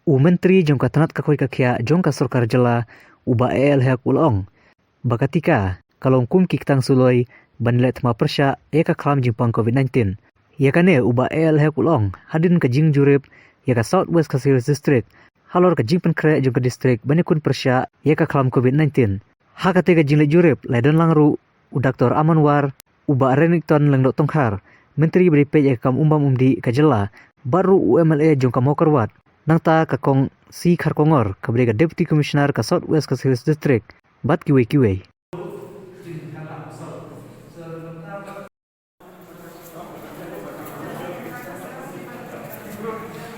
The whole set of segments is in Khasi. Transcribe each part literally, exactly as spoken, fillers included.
U Myntri jong ka tnat ka koit ka khiah jong ka sorkar jylla, u Bah A L Hek u la ong ba ka tika ka long kum ki ktang suloi ban leh thma pyrshah ïa ka khlam jingpang covid nineteen. Ïa kane u Bah A L Hek u la ong hadien ka jingjurip ïa ka South West Khasi Hills District halor ka jingpynkhreh jong ka district ban ïakun pyrshah ïa ka khlam covid nineteen. Ha katei ka jingleit jurip la don lang ruh u Doctor Aman War, u Bah Renikton Lyngdoh Tongkhar, Myntri ba dei peit ïa ka kam umbam umdih ka jylla, bad ruh u M L A jong ka Mawkyrwat, nangta ka Kong C Kharkongor kaba dei ka Deputy Commissioner ka South West Khasi Hills District, bad kiwei kiwei.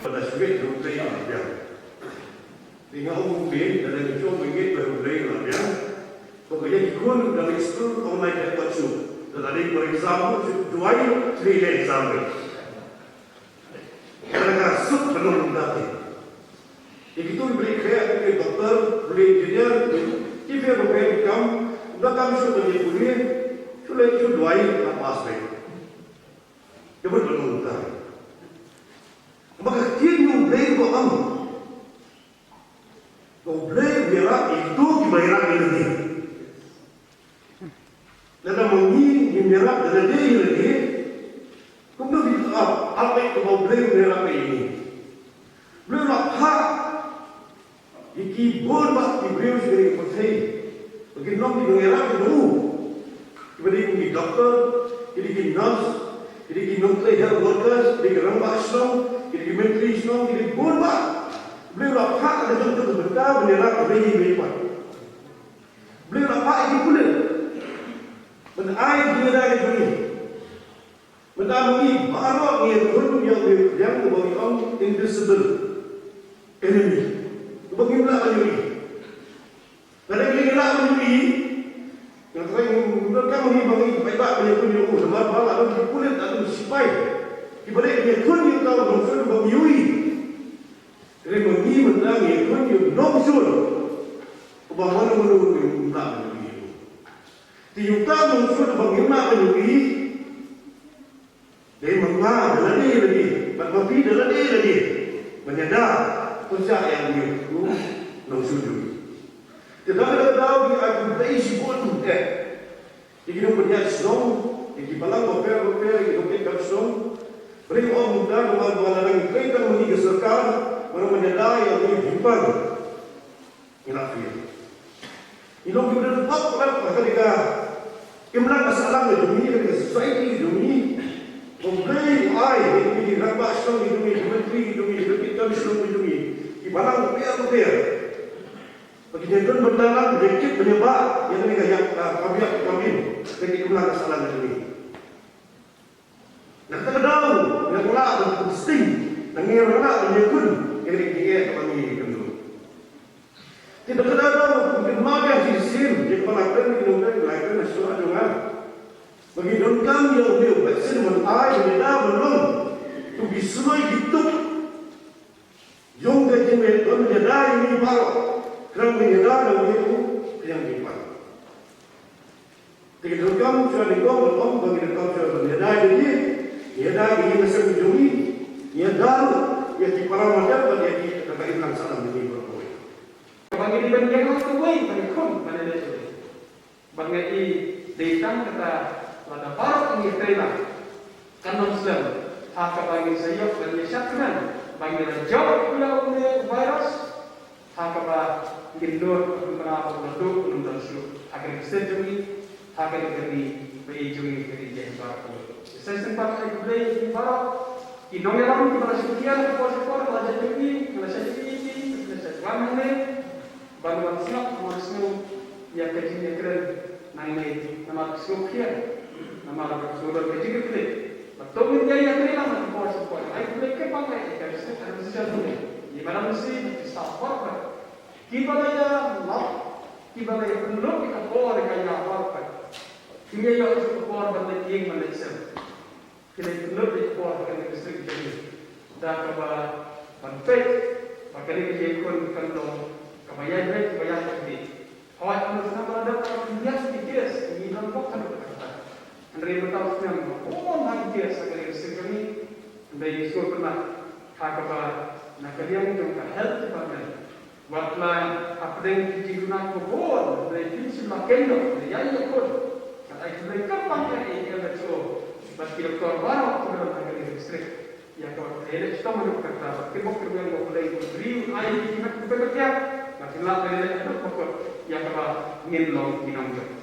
Ba da shibit U Blei la biang. Te nga ong U Blei, da dang jong U Blei, ba U Blei la biang. Ba ka ïa ki khun da leit skul online, dei pat shu. Da la dei exam, shu duwai, shu leit exam. Ka la ka suk ba nong da te. Ïa kitu ki briew khreh, ki doktor, ki engineer, ki pher ba pher ki kam, da kam shu ba ïa pule, shu leit shu duwai, la pass beit. Ïa ba nong da. Ba ka ktien U Blei ko am. Ko Blei u ïarap ïa kito kiba ïarap ïa lade. Lada ma ngi ngim ïarap ïa lade ïa lade, kumno ngin ap, ap ïa kaba U Blei u ïarap ïa ngi. Blei u la phah ïa ki bun bah ki briew sha ka pyrthei ba kin long ki nongïarap ïa u. Kiba dei kum ki doktor, ki dei ki nurse, ki dei ki nongtrei health workers, ki dei ki rangbah shnong, ki dei ki myntri shnong, ki dei bun bah. Blei u la phah da jong ka bynta ban ïarap ïa kiwei kiwei pat. Blei u la phah ïa ki pulit ban ai jingïada ïa ki. Mynta ma ngi baroh ngi ïakhun ïa u pdiang uba ngi ong invisible enemy, uba ngim lah ban ïohi. Lada ngi lah ban ïohi, nga tharai ngim donkam ma ngi ba ngi paidbah ban ïakhun ïa u, namar ba la don ki pulit, la don ki sipai kiba leh ban ïakhun ïa uta u nongshun uba ngi ïohi. Hynrei ma ngi mynta ngi ïakhun ïa u nongshun uba mano mano ruh ngim lah ban ïohi. Te ïa uta u nongshun uba ngim lah ban ïohi, dei ma nga da lade lade, bad ma phi da lade lade ban ïada pyrshah ïa u nongshun jong ngi. Te da kata ka daw ngi ai khublei shibun eh ïa ki nongpynïaid shnong, ïa ki balang bapher bapher, ïa ki nongtrei kam shnong. Balei nga ong kumta? Namar ba lada ngi trei tang ma ngi ka sorkar, ba ngi ïada ïa u jingpang, ngi la fail. Ngi long kiba don bak bak ha kane ka imlang ka sahlang ka jong ngi, ha kane ka society ka jong ngi. Ba U Blei u ai ïa kine ki rangbah shnong ki jong ngi, ki myntri ki jong ngi, ki nongtrei kam shnong ki jong ngi, ki balang bapher bapher, ba kin ïadon bynta lang, ban ïakit ban ïabah ïa kane ka ïap, ka kam ïap ka kam im, kane ka imlang ka sahlang ka jong ngi. Na kata ka daw ngi la lah ban pynstieng, ngi la lah ban ïakhun ïa kane ka jingeh kaba ngi ïakynduh. Te na kata ka daw kum ki nongmeh shisien, ki ba la kren, ki nongkren, la kren na shuwa jong nga, ba ngi donkam ïa u vaccine ban ai, ban ïada ban long kum ki suloi ki tup jong ka jingmut ban ïada ïa ngi baroh, khnang ban ïada ïa u pdiang jingpang. Te ngi donkam shuwa nyngkong ban ong ba ngi donkam shuwa ban ïada ïa ngi, ïada ïa ngi na seng jong ngi, ïada ruh ïa ki para madan bad ïa ki kata ka imlang sahlang jong ngi baroh kawei. Kaba ngi dei ban ïeng ha kawei ban ïakhun ban ïaleh kawei. Bad nga i dei tang kata, lada baroh ngi trei lang, kan ym slem ha kaba ngin sa ïoh ban ïa shad kmen ba ngi la jop ïa une u virus. Ha kaba ngin nud ba kumno ba la duh kumno ban shuh ha ka ri ka state jong ngi, ha ka ri ka ri ba ïeit jong ngi, ka ri India baroh kawei. Sa shisien pat ai khublei ïa phi baroh ki nongïalam kiba la shu pdiang ha ka por sha ka por, la jait jong ngi, la shah ïeit ïa phi, la shah wan hangne ban wan sngap, wan sngew ïa ka jingïakren nangne, namar ka sngewkhia, namar ka sngewdon ka jingkitkhlieh. Bad to ngin ïa ïakren lang ha ka por sha ka por. Ai khublei kyrpang ïa ka District Administration, ïa Madam C, ki staff baroh. Kiba la ïa lap, kiba la ïa pynlut ïa ka por ïa ka ïa baroh. Kim ïa ïoh ïa ka por ban leit ïing ban leit sem. Ki leit pynlut ïa ka por ha kane ka district jong ngi da kaba ban peit ba kane ka jingïakhun kan long kaba ïaid beit, kaba ïaid beit. Hooid, kumno sngap ba la dep ba la pynïaid ki case, ngi don bok haduh katta. Hynrei mynta u snem ba bun ha ki case ha kane ka district jong ngi. Hynrei ngi sngewtynnat ha kaba Na ka liang jong ka health department, wat la hapdeng ki jingduna khubor, hapdeng ki jingduna kendok, hapdeng ïa ïa khun. Ka ai hapdeng ka pang ka ai ïa ka cho. Bad ki doktor baroh ki don ha ka district. Ïa ka wat ka ïa leh shtong ha ka kata, bad ki bok ki biang bok lei, bad ri un ai ki mat ki pynbeit ïa. Bad ki la ka ïa leh ha ka ïa ka ba ngin long ki nongjop.